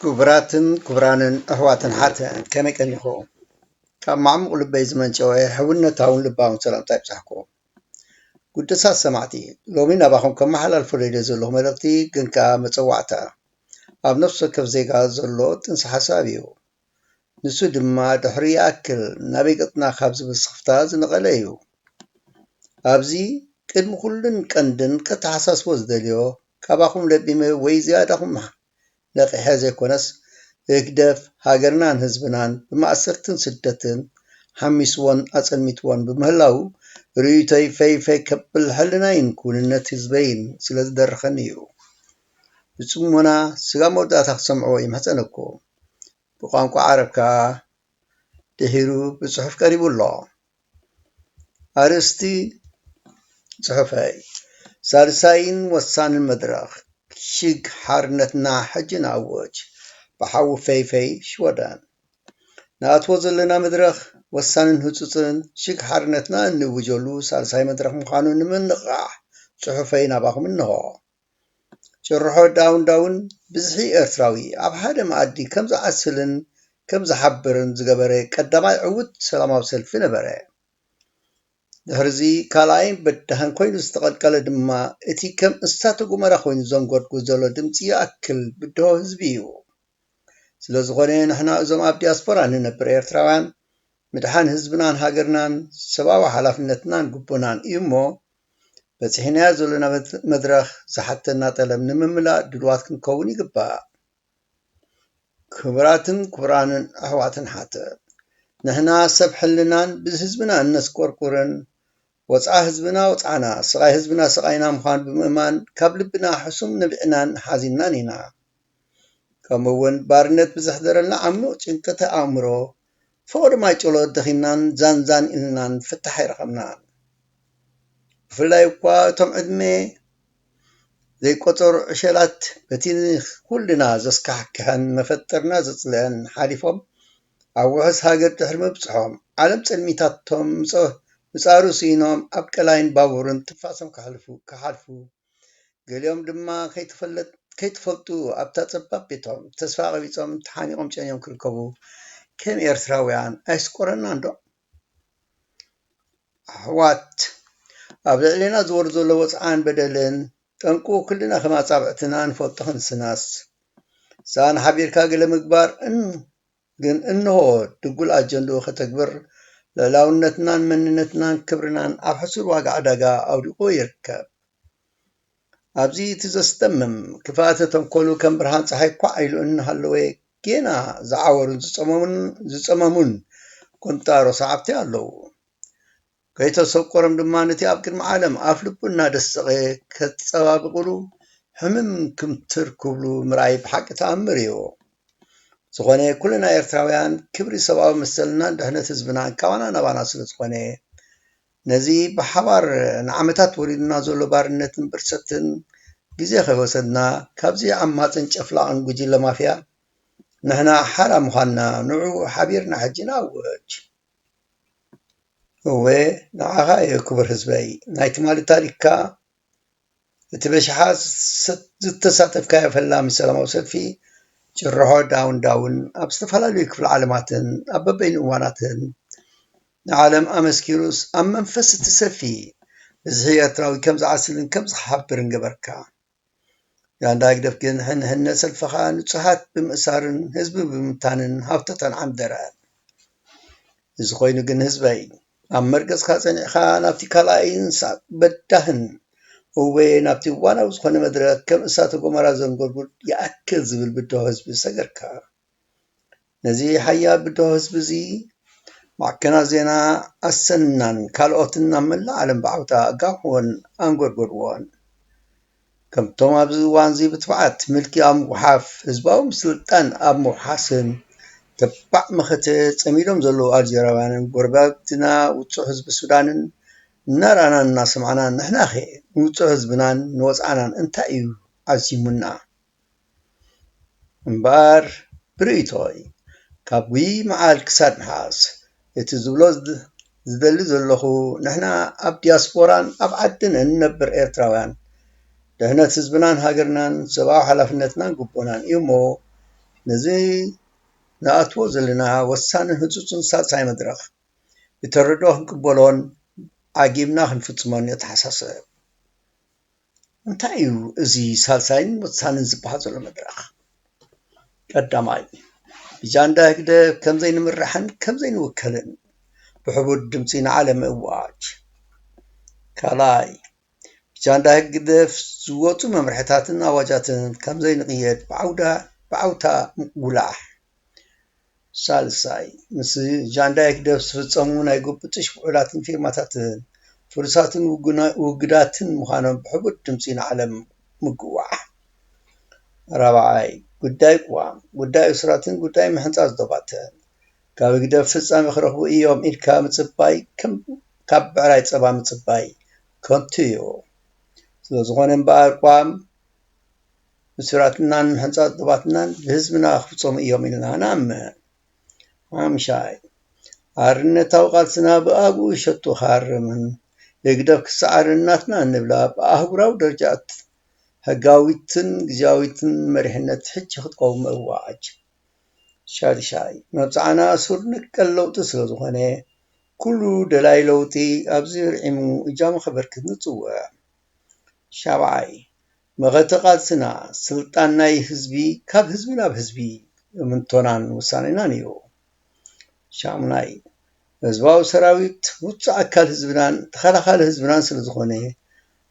ክቡራትን ክቡራንን ኣሕዋትን ሓተን፣ ከመይ ቀኒኹም? ካብ ማዕሙቕ ልበይ ዝመንጨወ ሕውነታውን ልባውን ሰላምታ ይብጻሕኩም። ግዱሳት ሰማዕቲ፣ ሎሚ ናባኹም ከመሓላልፎ ደልየ ዘለኹ መልእኽቲ ግን ከኣ መጸዋዕታ ኣብ ነፍሲ ወከፍ ዜጋ ዘሎ ጥንሲ ሓሳብ እዩ። ንሱ ድማ ድሕሪ ይኣክል ናበይ ገጽና ካብ ዝብል ስኽፍታ ዝነቐለ እዩ። ኣብዚ ቅድሚ ኩሉን ቀንድን ከተሓሳስቦ ዝደልዮ፣ ካባኹም ለቢመ ወይ ዝያዳኹም ነቒሐ ዘይኮነስ፣ ህግደፍ ሃገርናን ህዝብናን ብማእሰርትን ስደትን ሓሚስዎን ኣጸልሚትዎን ብምህላዉ፣ ርእይቶይ ፈይ ፈይ ከብል ሕልናይን ክውንነት ህዝበይን ስለ ዝደርኸኒ እዩ። ብጽሞና ስጋብ መወዳእታ ክትሰምዕዎ ይምሕጸነኩም። ብቋንቋ ዓረብ ከኣ ድሒሩ ብጽሑፍ ቀሪቡ ኣሎ። ኣርእስቲ ጽሑፈይ፣ ሳልሳይን ወሳንን መድረኽ፣ ሽግ ሓርነትና ሕጂ ንኣውጅ፣ ብሓዊ ፈይፈይ ሽወደን። ንኣትዎ ዘለና መድረኽ ወሳንን ህጹጽን ሽግ ሓርነትና እንእውጀሉ ሳልሳይ መድረኽ ምዃኑ ንምንቕቓሕ ጽሑፈይ ናባኹም እንሆ። ጭርሖ ዳውን ዳውን ብዝሒ ኤርትራዊ ኣብ ሓደ መኣዲ ከም ዝዓስልን ከም ዝሓብርን ዝገበረ ቀዳማይ ዕዉት ሰላማዊ ሰልፊ ነበረ። ድሕርዚ ካልኣይን በዳህን ኮይኑ ዝተቐልቀለ ድማ እቲ ከም እሳተ ጎመራ ኮይኑ ዘንጎድጉድ ዘሎ ድምጺ ይኣክል ብድሆ ህዝቢ እዩ። ስለ ዝኾነ ንሕና እዞም ኣብ ዲያስፖራ ንነብር ኤርትራውያን ምድሓን ህዝብናን ሃገርናን ሰብኣዊ ሓላፍነትናን ግቡናን እዩ እሞ፣ በጺሕናዮ ዘለና መድ-፣ መድረኽ ዝሓተና ጠለብ ንምምላእ ድልዋት ክንከውን ይግባእ። ክቡራትን ክቡራንን ኣሕዋትን ሓተት፣ ንሕና ሰብ ሕልናን ብህዝብና እነስቆርቁርን፣ ወጽዓ ህዝብና ወጽዓና፣ ስቓይ ህዝብና ስቓይና ምዃኑ ብምእማን፣ ካብ ልብና ሕሱም ነቢዕናን ሓዚንናን ኢና። ከምኡ እውን ባርነት ብዘሕደረልና ዓሚቕ ጭንቀት ኣእምሮ፣ ፍቕሪ ማይ ጨሎት ደኺምናን ዛንዛን ኢልናን ፍታሕ ኣይረኸብናን። ብፍላይ እኳ እቶም ዕድመ ዘይቆጸሩ ዕሸላት በቲ ንኹልና ዘስካሕክሐን መፈጠርና ዘጽልአን ሓሊፎም፣ ኣብ ውሑስ ሃገር ድሕሪ ምብጽሖም፣ ዓለም ጸልሚታቶም ምጸ-፣ ምጻሩ ስኢኖም ኣብ ቀላይን ባቡርን ትንፋሶም ከሕልፉ፣ ክሓልፉ፣ ገሊኦም ድማ ከይትፈለጥ-፣ ከይትፈልጡ ኣብታ ጸባብ ቤቶም ተስፋ ቀቢጾም ተሓኒቖም ጨንዮም ክርከቡ ከም ኤርትራውያን ኣየስቆረናን ዶ? ኣሕዋት፣ ኣብ ልዕሌና ዝወርድ ዘሎ ወጽዓን በደልን ጠንቁ ኩልና ከም ኣጻብዕትና ንፈልጦ ክንስናስ፣ ሰኣን ሓቢርካ ገለ ምግባር እን-፣ ግን እንሆ ድጉል ኣጀንድኡ ከተግብር ልዕላውነትናን መንነትናን ክብርናን ኣብ ሕሱር ዋጋ ዕዳጋ ኣውዲቑ ይርከብ። ኣብዚ እቲ ዘስደምም፣ ክፍኣተ ተንኮሉ ከም ብርሃን ጸሓይ ኳዕ ኢሉ እናሃለወ፣ ጌና ዝዓወሩን ዝጸመሙን፣ ዝጸመሙን ቁንጣሮ ሰዓብቲ ኣለዉ። ከይተሰቆሮም ድማ ነቲ ኣብ ቅድሚ ዓለም ኣፍ ልቡ እናደሰቐ ከጸባብቑሉ፣ ሕምም ክምትር ክብሉ ምርኣይ ብሓቂ ተኣምር እዩ። ዝኾነ፣ ኩልና ኤርትራውያን ክብሪ ሰብኣዊ መሰልናን ድሕነት ህዝብናን ካባና ናባና ስለ ዝኾነ፣ ነዚ ብሓባር ንዓመታት ወሪዱና ዘሎ ባርነትን ብርሰትን ግዜ ከይወሰድና፣ ካብዚ ዓማጽን ጨፍላቕን ጉጅለ ማፍያ ንሕና ሓራ ምዃንና ንዑ ሓቢርና ሕጂ ንኣውጅ። እወ፣ ንዓኻ እየ ክቡር ህዝበይ፣ ናይ ትማሊ ታሪኽካ፣ እቲ በሽሓት ዝተ-፣ ዝተሳተፍካዮ ፈላሚ ሰላማዊ ሰልፊ ጭርሖ ዳውን ዳውን ኣብ ዝተፈላለዩ ክፍለ ዓለማትን ኣብ በበይኑ እዋናትን ንዓለም ኣመስኪሩስ ኣብ መንፈስ እቲ ሰልፊ ብዝሒ ኤርትራዊ ከም ዝዓስልን ከም ዝሓብርን ገበርካ። ጃንዳ ህግደፍ ግን ሕንሕነ ሰልፍኻ ንጹሃት ብምእሳርን ህዝቢ ብምብታንን ሃብተታን ዓንደረ። እዚ ኮይኑ ግን ህዝበይ፣ ኣብ መርገጽካ ጸኒዕካ ናብቲ ካልኣይን ሳብ በዳህን፣ እወ ናብቲ እዋናዊ ዝኾነ መድረኽ ከም እሳተ ጎመራ ዘንጎድጉድ ይኣክል ዝብል ብድሆ ህዝቢ ሰገርካ። ነዚ ሓያል ብድሆ ህዝቢ እዚ ማዕከናት ዜና ኣሰንናን ካልኦትን ኣብ መላእ ዓለም ብዓውታ ኣጋውሕዎን ኣንጎድጎድዎን። ከምቶም ኣብዚ እዋንዚ ብትብዓት ምልኪ ኣብ ምጉሓፍ፣ ህዝባዊ ምስልጣን ኣብ ምውሓስን ተባዕ መኸተ ጸሚዶም ዘለዉ ኣልጀርያውያንን ጎረባብትና ውጹዕ ህዝቢ ሱዳንን እናረኣናን እናሰማዕናን፣ ንሕናኸ ንውጹዕ ህዝብናን ንወጽዓናን እንታይ እዩ ዓዚሙና? እምበኣር ብርእይቶይ፣ ካብ ጉይይ መዓል ክሳድ ነሓስ፣ እቲ ዝብሎ ዝድ-፣ ዝደሊ ዘለኹ፣ ንሕና ኣብ ዲያስፖራን ኣብ ዓድን እንነብር ኤርትራውያን፣ ድሕነት ህዝብናን ሃገርናን ሰብኣዊ ሓላፍነትናን ግቡእናን እዩ እሞ፣ ነዚ ንኣትዎ ዘለና ወሳንን ህጹጽን ሳልሳይ መድረኽ ብተረድኦ ክንቅበሎን ዓጊብና ክንፍጽሞን ነተሓሳስብ። እንታይ እዩ እዚ ሳልሳይን ወሳንን ዝበሃል ዘሎ መድረኽ? ቀዳማይ፣ ብጃንዳ ህግደፍ ከም ዘይንምራሕን ከም ዘይንውከልን ብሕቡር ድምጺ ንዓለም ምእዋጅ። ካልኣይ፣ ብጃንዳ ህግደፍ ዝወጹ መምርሕታትን ኣዋጃትን ከም ዘይንቕየድ ብዓውዳ-፣ ብዓውታ ምጉላሕ። ሳልሳይ፣ ምስ ጃንዳ ህግደፍ ዝፍጸሙ ናይ ግቡጥሽ ውዕላትን ፊርማታትን ፍሩሳትን ውጉና-፣ ውጉዳትን ምዃኖም ብሕቡር ድምጺ ንዓለም ምግዋሕ። ራብዓይ፣ ጉዳይ ቅዋም፣ ጉዳይ እሱራትን ጉዳይ ምሕንጻጽ ዶባትን ካብ ህግደፍ ፍጻሜ ክረኽቡ እዮም ኢልካ ምጽባይ ከም ካብ ብዕራይ ጸባ ምጽባይ ከንቱ እዩ። ስለ ዝኾነ እምበኣር፣ ቅዋም እሱራትናን ምሕንጻጽ ዶባትናን ብህዝብና ክፍጸሙ እዮም ኢልና ንኣምን። ሓምሻይ፣ ሓርነታዊ ቃልስና ብኣግኡ ሸቱ ክሃርምን ህግደፍ ክሰዓርን ናትና እንብላ ብኣህጉራዊ ደረጃ ሕጋዊትን ግዝያዊትን መሪሕነት ሕጂ ክትቀውም ምእዋጅ። ሻድሻይ፣ መብጽዓና ሱር ነቀል ለውጢ ስለ ዝኾነ፣ ኩሉ ደላይ ለውጢ ኣብዚ ርዒሙ እጃሙ ከበርክት ንጽውዕ። ሻብዓይ፣ መኸተ ቃልስና ስልጣን ናይ ህዝቢ ካብ ህዝቢ ናብ ህዝቢ እምንቶናን ውሳኔናን እዩ። ሻሙናይ፣ ህዝባዊ ሰራዊት ውጹዕ ኣካል ህዝብናን ተኸላኻሊ ህዝብናን ስለ ዝኾነ፣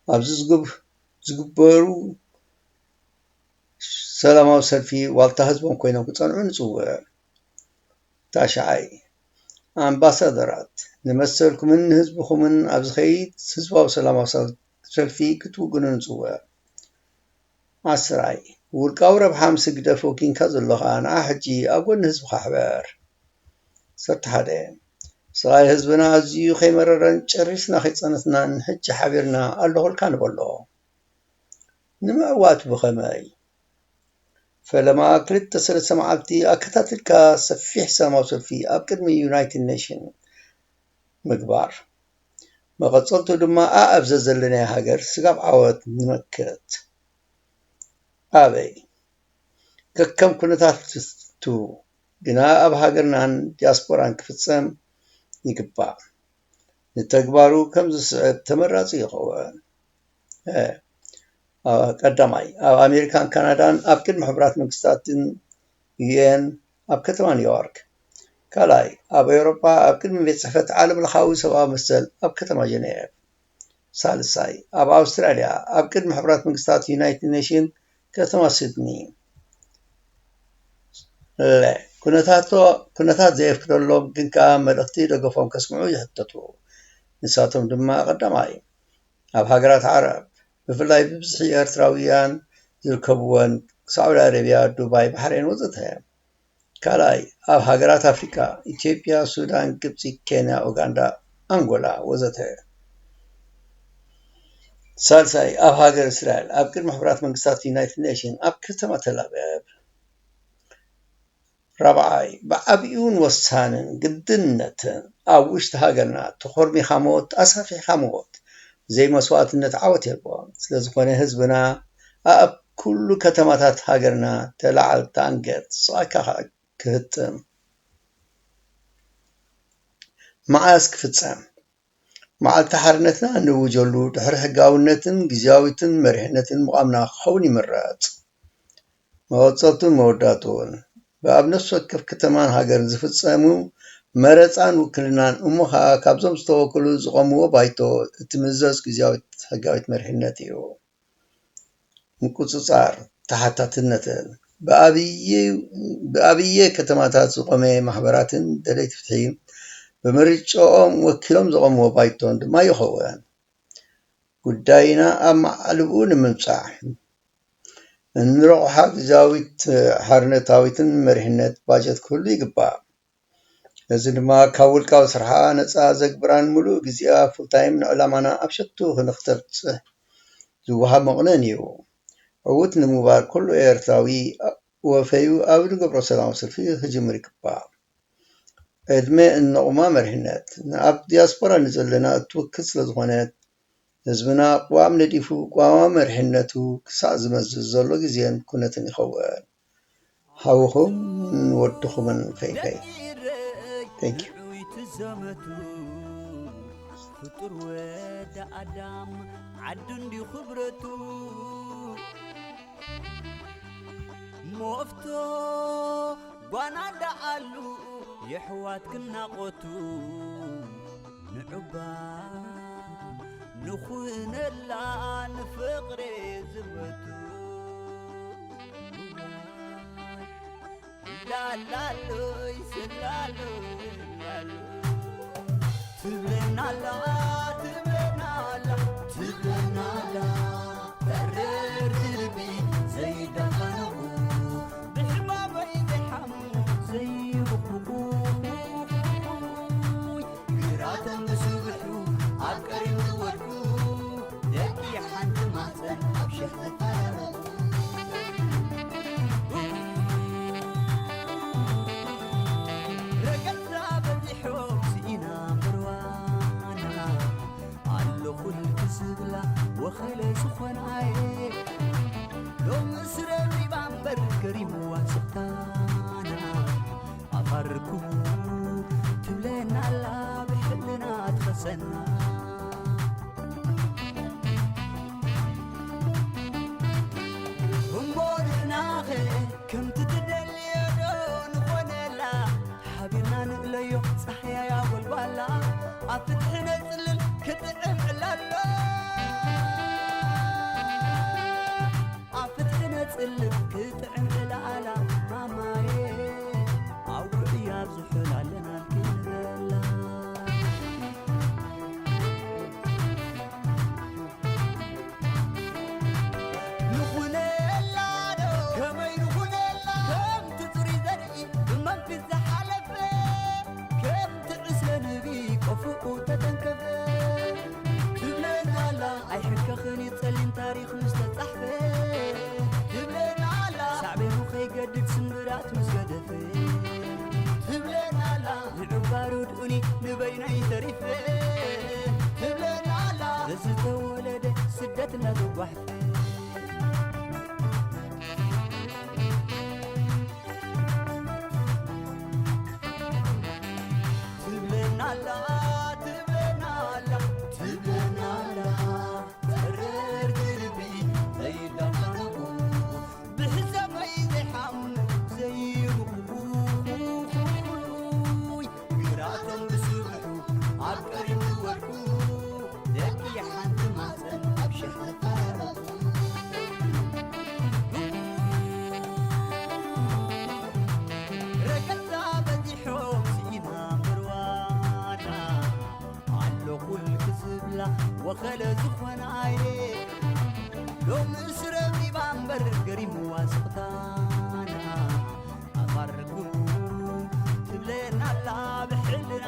ኣብዚ ዝግብ-፣ ዝግበሩ ሰላማዊ ሰልፊ ዋልታ ህዝቦም ኮይኖም ክጸንዑ ንጽውዕ። ታሽዓይ፣ ኣምባሳደራት፣ ንመሰልኩምን ንህዝብኹምን ኣብ ዝኸይድ ህዝባዊ ሰላማዊ ሰል-፣ ሰልፊ ክትውግኑ ንጽውዕ። ዓስራይ፣ ውልቃዊ ረብሓ ምስ ህግደፍ ወጊንካ ዘለኻ ንዓ ሕጂ ኣብ ጎኒ ህዝብኻ ሕበር። ዓሰርተ ሓደ፣ ስቓይ ህዝብና ኣዝዩ ከይመረረን ጨሪስና ከይጸነትናን ሕጂ ሓቢርና ኣለኹልካ ንበሎ። ንምዕዋት ብኸመይ? ፈለማ ክልተ ሰለስተ መዓልቲ ኣከታቲልካ ሰፊሕ ሰላማዊ ሰልፊ ኣብ ቅድሚ ዩናይትድ ኔሽን ምግባር። መቐጸልቱ ድማ ኣኣብ ዘዘለናዮ ሃገር ስጋብ ዓወት ንመክት። ኣበይ? ከከም ኩነታቱ ግና ኣብ ሃገርናን ዲያስፖራን ክፍጸም ይግባእ። ንተግባሩ ከም ዝስዕብ ተመራጺ ይኸውን። ሀ፣ አ፣ ቀዳማይ፣ ኣብ ኣሜሪካን ካናዳን ኣብ ቅድሚ ሕቡራት መንግስታትን ዩ ኤን ኣብ ከተማ ኒውዮርክ። ካልኣይ፣ ኣብ ኤውሮጳ ኣብ ቅድሚ ቤት ጽሕፈት ዓለም ለኻዊ ሰብኣዊ መሰል ኣብ ከተማ ጀኔቭ። ሳልሳይ፣ ኣብ ኣውስትራልያ ኣብ ቅድሚ ሕቡራት መንግስታት ዩናይትድ ኔሽን ከተማ ሲድኒ። ለ፣ ኩነታቶ-፣ ኩነታት ዘየፍቅደሎም ግን ከኣ መልእኽቲ ደገፎም ከስምዑ ይሕተቱ። ንሳቶም ድማ ቀዳማይ፣ ኣብ ሃገራት ዓረብ፣ ብፍላይ ብብዝሒ ኤርትራውያን ዝርከብወን ሳዑዲ ኣረብያ፣ ዱባይ፣ ባሕሬን ወዘተ። ካልኣይ፣ ኣብ ሃገራት ኣፍሪቃ፣ ኢትዮጵያ፣ ሱዳን፣ ግብጺ፣ ኬንያ፣ ኡጋንዳ፣ ኣንጎላ ወዘተ። ሳልሳይ፣ ኣብ ሃገር እስራኤል፣ ኣብ ቅድሚ ሕቡራት መንግስታት ዩናይትድ ኔሽን፣ ኣብ ከተማ ተላብያብ። ራብዓይ፣ ብዓቢኡን ወሳንን ግድነትን ኣብ ውሽጢ ሃገርና ተኾርሚኻ ሞት፣ ኣሳፊሕኻ ሞት፣ ብዘይ መስዋእትነት ዓወት የልቦን። ስለ ዝኾነ ህዝብና ኣብ ኩሉ ከተማታት ሃገርና ተላዓል፣ ተኣንገድ፣ ስቓይካ ክህጥም። መዓስ ክፍጸም? መዓልቲ ሓርነትና እንእውጀሉ ድሕሪ ሕጋውነትን ግዝያዊትን መሪሕነትን ምቋምና ክኸውን ይምረጽ። መቐጸልቱን መወዳእትኡን፣ ብኣብ ነፍሲ ወከፍ ከተማን ሃገርን ዝፍጸሙ መረጻን ውክልናን፣ እሞ ኸኣ ካብዞም ዝተወከሉ ዝቖምዎ ባይቶ እትምዘዝ ግዝያዊት ሕጋዊት መሪሕነት እዩ። ምቁጽጻር ተሓታትነትን፣ ብኣብየ፣ ብኣብየ ከተማታት ዝቖመ ማሕበራትን ደለይቲ ፍትሒ ብምርጫኦም ወኪሎም ዘቖምዎ ባይቶን ድማ ይኸውን። ጉዳይና ኣብ ማዕልብኡ ንምብጻሕ፣ እንረቑሓ ግዝያዊት ሓርነታዊትን መሪሕነት ባጀት ክህሉ ይግባእ። እዚ ድማ ካብ ውልቃዊ ስርሓ ነጻ ዘግብራን ምሉእ ግዜኣ ፉል ታይም ንዕላማና ኣብ ሸቱ ክንክተብጽሕ ዝወሃብ መቑነን እዩ። ዕዉት ንምግባር ኩሉ ኤርትራዊ ወፈዩ ኣብ ንገብሮ ሰላማዊ ሰልፊ ክጅምር ይግባእ። ዕድመ እነቑማ መሪሕነት ንኣብ ዲያስፖራ ንዘለና እትውክል ስለ ዝኾነት፣ ህዝብና ቅዋም ነዲፉ ቅዋማዊ መሪሕነቱ ክሳዕ ዝመዝዝ ዘሎ ግዜን ኩነትን ይኸውን። ሓውኹም ወድኹምን ከይከይ። Thank you። ፍጡር ወዲ ኣዳም ዓዱ እንዲ ክብረቱ ሞፍቶ ጓና ደኣሉ የሕዋት ክናቖቱ ንዑባ ንኹነላ ንፍቕሬ ዝመቱ ላላሎይ ሰላሎይ ላሎ ትብለናላ ትብለናላ ትብለናላ በረር ልቢ ዘይዳፋነቑ ብሕማመይ ዘይሓሙ ዘይብቑ ግራቶም ብስብሑ ኣብ ቀሪም ዝወድቁ ደቂ ሓንቲ ማፀን ኣብ ሸሕ ተፈራረቁ ረገዛ በዚሖም ስኢና ምርዋና ኣለኹል ክዝብላ ወኸለ ዝኾናየ ሎምስ ረብሪባ እምበር ገሪምዋ ስቕታና ኣፋርኩ ትብለና ኣላ ብሕልና ትኸሰና እሞ ንሕናኸ ከምቲ ትደልዮ ዶ ንኾነላ ሓቢርና ንእለዮ ጻሕያያ ጎልጓላ ኣብ ፍትሒ ነጽልል ክጥዕም ዕላሎ ኣብ ፍትሒ ነጽልል ክጥዕም ዕላላ ማማየ ኣብ ውዕያ ዝሑል ኣለና ክንበላ ንኹነላ ዶ ከመይ ንኹነላ ከምቲ ጽሩይ ዘርኢ ብመንፊት ዝሓለፈ ከምቲ ዕስለ ንቢ ቆፍኡ ተተንከፈ ትብለና ኣላ ኣይሕከኽን እዩ ጸሊም ታሪኽ ምስ ተጻሕፈ ትብለና ኣላ ሳዕቤኑ ከይገድድ ስምብራት ምስ ገደፈ ትብለና ኣላ ንዕባሩ ድኡኒ ንበይነይ ተሪፈ ትብለና ኣላ ነዚ ተወለደ ስደት እናተጓሕፈ ትብለና ኣላ ትብለና ኣላ ትብለና ኣላ በረር ልቢ ዘይዳፋነቁ ብሕሰመይ ዘይሓሙ ዘይብቁ ግራቶም ብስብሑ ኣብ ቀሪም ዝወድቁ ደቂ ሓንቲ ማፀን ኣብ ሸሕ ተፈራረቁ ረገዛ በዚሖም ስኢና ምርዋና ኣለኹል ክዝብላ ወኸለ ዝኾናየ ሎምስ ረቢባ እምበር ገሪምዋ ስቕታና ኣፋርጉ ትብለና ኣላ ብሕልና